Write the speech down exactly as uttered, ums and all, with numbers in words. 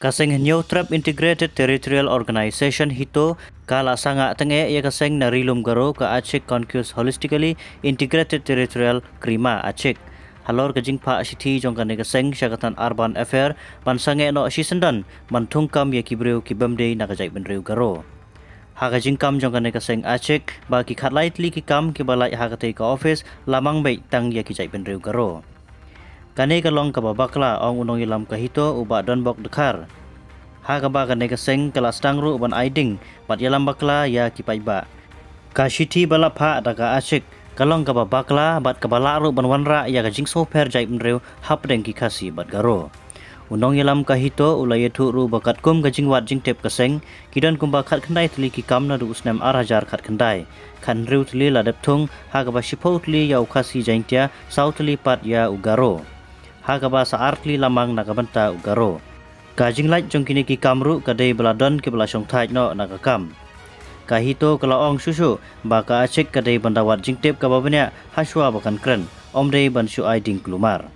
Ka seng Hynñiewtrep Integrated Territorial Organization HITO ka la sangeh tyngeh ïa ka seng na Ri Lum Garo ka Achik Concus Holistically Integrated Territorial Krima Achik. Halor ka jingphah shithi jong kane ka seng sha ka tnad Urban Affair ban sangeh noh shisyndon ban thungkam ïa ki briew ki bym dei na ka jaitbynriew Garo. Ha ka jingkam jong kane ka seng Achik ba ki khatlai tylli ki kam kiba lait ha katei ka office la mang beit tang ïa ki jaitbynriew Garo. Kane ka long kaba bakla, ong u nongïalam ka HITO u Bah Donbok Dkhar. Ha kaba kane ka seng ka la sdang ruh ban ai ding bad ïalam bakla ïa ki paidbah. Ka shithi ba la phah da ka Achik ka long kaba bakla bad kaba lah ruh ban wanrah ïa ka jingsngewpher jaitbynriew hapdeng ki Khasi bad Garo. U nongïalam ka HITO u la ïathuh ruh ba katkum ka jingwad jingtip ka seng, ki don kumba khatkhyndai tylli ki kam naduh u snem ar hajar khatkhyndai. Khathynriew tylli la dep thung, ha kaba shiphew tylli ïa u Khasi Jaiñtia, saw tylli pat ïa u Garo. Ha kaba sa ar tylli la mang na ka bynta u Garo. Ka jinglait jong kine ki kam ruh ka dei ba la don kiba la shongthait noh na ka kam. Ka HITO ka la ong shuh shuh ba ka Achik ka dei ban da wad jingtip kaba bniah hashwa ba kan kren, ym dei ban shu ai ding kulmar.